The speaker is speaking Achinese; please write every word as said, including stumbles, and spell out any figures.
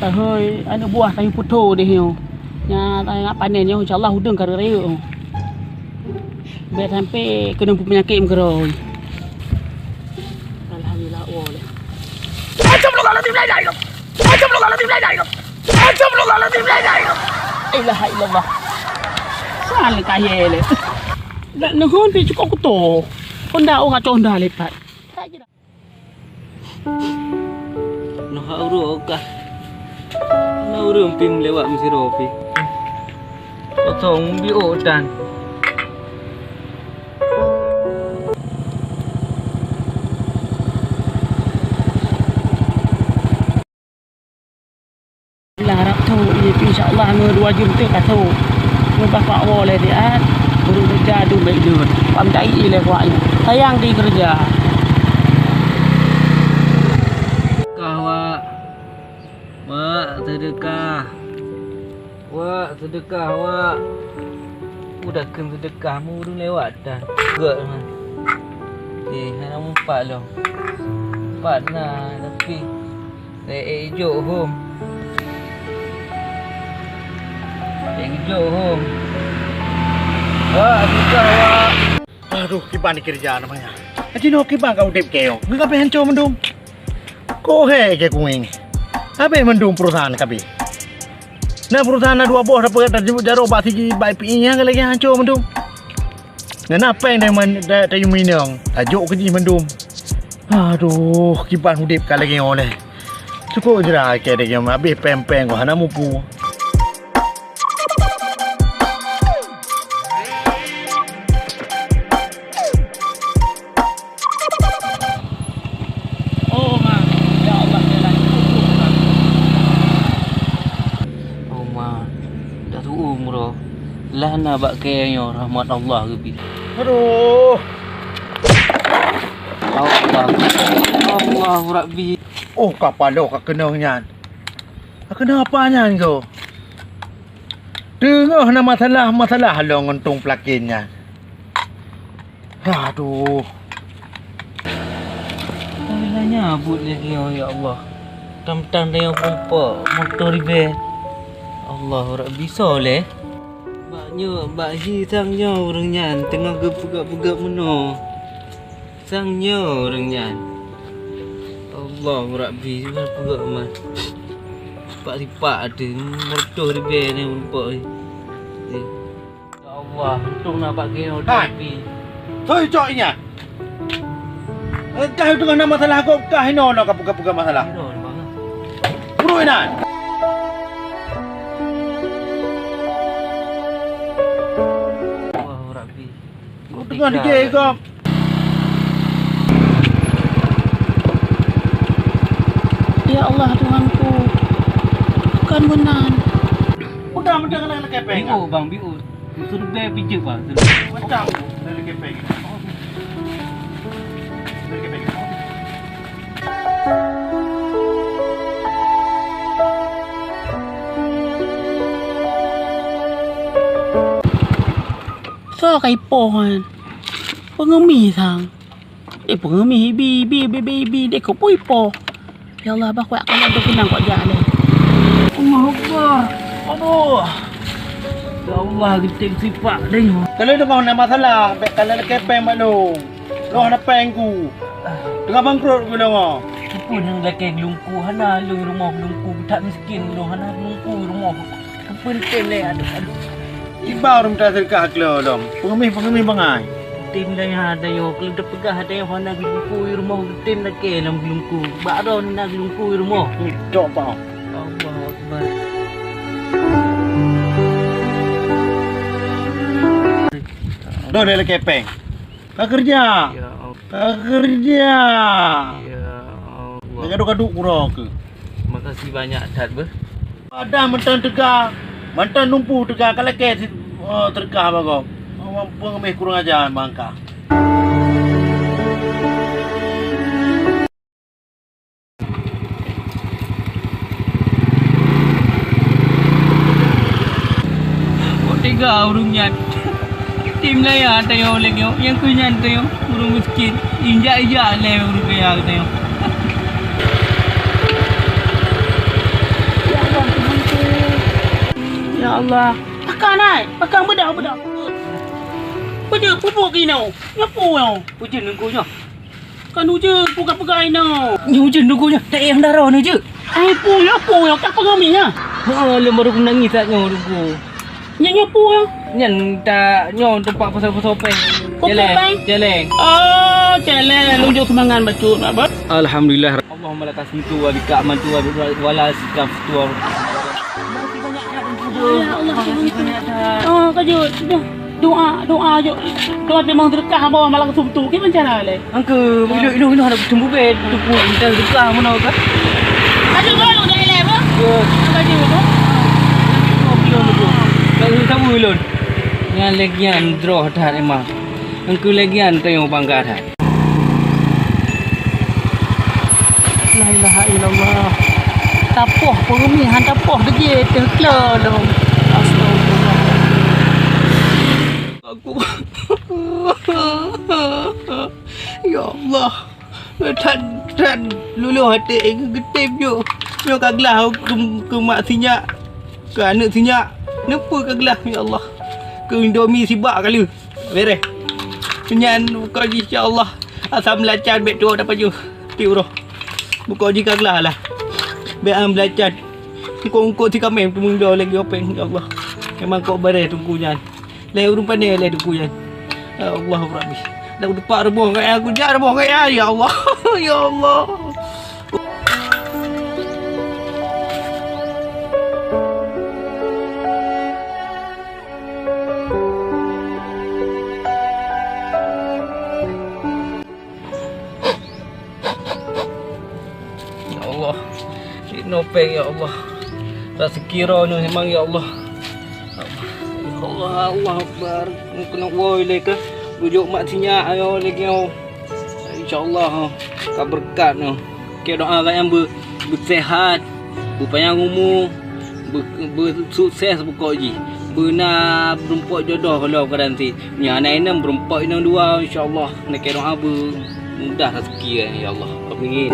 Hoi, aneuk buah tanyoe putho deh nyoe. Nya tanyoe nak panen nyoe, insya Allah udeueng ka rayeuk. Bèk sampai keunong peunyakét meukeuroi. Alhamdulillah, woe lé. Astagfirullahaladzim, la ilaha illallah. Astagfirullahaladzim, la ilaha illallah. Astagfirullahaladzim, la ilaha illallah. La ilaha illallah. Salah kayèe lé. Dak neuhon pi cukôp kuto. Honda orang conda lepat. Noh hak uroe kah. Na ureueng pih meulewat meusidroe pih. Kosong biôh tan. Lah harap trôk, insya Allah ngon dua jeuem teuk ka trôk. Ngon bapak woe lé siat, ureueng keureuja dum bèk jeuet. Pam tai lé kuak nyoe. Sayang di keureuja. Kah, Wak. Wak, seudeukah. Wak, seudeukah, Wak. Udah kheun seudeukah, ureueng lewat tan. Gèt mah. Eh, hana mumpat lom. Mumpat na, tapi Eh, eh, ijok hom. Eh, ijok hom. Wak, susah, Wak. Aduh, kiban dikeureuja namanya. Jinoe kiban ka udép keu nyoe. Ngon kabeh hanco mandum. Kok he ke kueng. Habéh mandum perusahaan kabeh. Na perusahaan na dua boh dapat tajok jaroe bak sigi bak pieng nyang lagèe hanco mandum. Ngon na péng deh man-, da-, tayue minong, tajok keu jih mandum. Aduh, kiban udép ka lagèe nyoe lé. Cukôp jra keu lagèe nyoe, habéh péng-péng kok hana mupu. Oh, Ma. Ya Allah, ya Allah. Oh, Ma. Dah tu'ueng uroe. Lah na bak kayèe nyoe rahmat Allah geubri. Aduh. Allah. Allahu Rabbi. Oh, ka paloh ka keunong nyan. Ka keunong apa nyan ko? Teungoh na masalah-masalah lôn ngon tueng peulakén nyan. Aduh. Alah nyan buet lagèe nyoe, ya Allah. Tam-tam tanyoe peurumpok, moto ribèe. Allahu Rabbi, soe lé. Bak nyoe, bak hi sang nyoe ureueng nyan teungoh geupeugöt-peugöt meunoe. Sang nyoe ureueng nyan. Allahu Rabbi, peugöt mah. Sipak-sipak ate, moto ribèe nyoe peurumpok. Ya Allah, untung na bak keunoe. Hai. Tapi. Soe cok nyan? Eh, kah teungoh na masalah kok kah inoe na ka peugah-peugah masalah. Inoe, Bang. Peuruih inan. Allahu Rabbi. Ku teungoh dikeu kok. Ya Allah, Tuhanku. Bukan meunan. Udah meudeungoe lagèe kepeng. Biôh, Bang, biôh. Suruh bèe pijeuet, Bang. Macam dari kepeng. Dari kepeng. Soe ka ipoh nyan? Peungeumi sang. Eh, peungeumi ibi, ibi, ibi, ibi, ibi, deh, keu peue ipoh. Ya Allah, bah, kuat keunan tu keunong kuat jak lé. Allahu Akbar. Aduh. Ya Allah, geutem sipak deh nyoe. Kalau dah na masalah, bèk kala lagèe péng mak lôn. Lôn hana péng ku. Teungoh bangkrot ku lôn. Peue nyang lakèe geulungku, hana lôn rumoh geulungku, that miskin lôn hana geulungku rumoh. Keupeuen tem lé, aduh, aduh. Iba ureueng mita seudeukah keu lôn, peungeumi-peungeumi bangai. Tem dayah tanyoe, keu lôn teupeugah tanyoe hana geulungku i rumoh, tem lakèe lam geulungku. Bak droe na geulungku i rumoh. Cok bak. Allahu Akbar. Droe lé kepeng. Ka keureuja. Ya Allah. Ka keureuja. Ya Allah. Ka gadôh-gadôh uroe keuh. Makasih banyak that beuh. Padah mantong teuga, mantong lumpu teuga ka lakèe sit-, eh, teuka bagoe. Mampu ngeumeh kurang aja bangka. Kok tega ureueng nyan? Tem laya tanyoe lagèe nyoe, nyang keu nyan tanyoe ureueng miskin, injak-injak lé ureueng kaya tanyoe. Ya Ya Allah. Pakai nai, pakai beudôh, beudôh. Peue jeuet pupuk inoe? Nyoe peue nyoe? Ujeuen nunggu nyoe. Kan ujeuen, peugah-peugah inoe. Nyoe ujeuen nunggu nyoe. Tak payah dara nyoe jeuet. Ai peue nyoe, peue nyoe? Ka peungeumi nyoe. Heeh, lôn baru nangis saat nyoe nunggu. Nyan nyoe peue nyoe? Nyan tak nyoe teumpat pasang-pasang péng. Pasang péng? Celeng. Oh, celeng. Lôn jok seumangat bacut, Mak Bos. Alhamdulillah. Allahumma lakal hamdu wa bika amantu wa bika wala sikaftu. Ya Allah, oh, kajut. Doa, doa jok. Doa memang sedekah apa malam Sabtu. Gimana cara le? Angke, inoe, inoe, inoe ada tumbuh bed. Tupu, minta sedekah mana ka? Kajut baru dah le, bro. Ya. Kajut, bro. Kajut sama lôn. Nyan lagi nyan droe that emang. Angke lagi nyan tayong bangga that. La ilaha illallah. Tapoh peurumi han tapoh degé teuh klo lom. Astagfirullah. Aku. Ya Allah. Tan, tan lulus até geutem nyoe. Nyoe ka glah keu, keu mak sinyak, keu aneuk sinyak. Neupeu ka glah ya Allah. Keu Indomie sibak kali. Bereh. Nyan buka jih insya Allah. Asam belacan bek tuwoe dapat ju. Ti uroh. Buka jih ka glah lah. Bek am belacan. Engkok-engkok si kameng peumundo lagi openg ya Allah. Memang kok bereh tunggu nyan. Leh ureueng pane leh tunggu nyan. Ya Allah Rabbi. Dak tepak reboh gaya aku jak reboh gaya ya Allah. Ya Allah. Ya Allah, inoe péng ya Allah. Raseuki droeneuh memang ya Allah. Ya Allah, Allah Akbar. Keuneuk woe lé keuh. Bujok mak sinyak ayo lé nyoe. Insya Allah ka beureukat nyoe. Keu doa gayang beu, beuseuhat, beupanyang umu, beu, beusukses bukok jih. Beuna beureumpok jodoh lom kadang sit. Nyan na inong beureumpok inong dua insya Allah. Neukeu doa beu mudah raseuki ya Allah. Amin.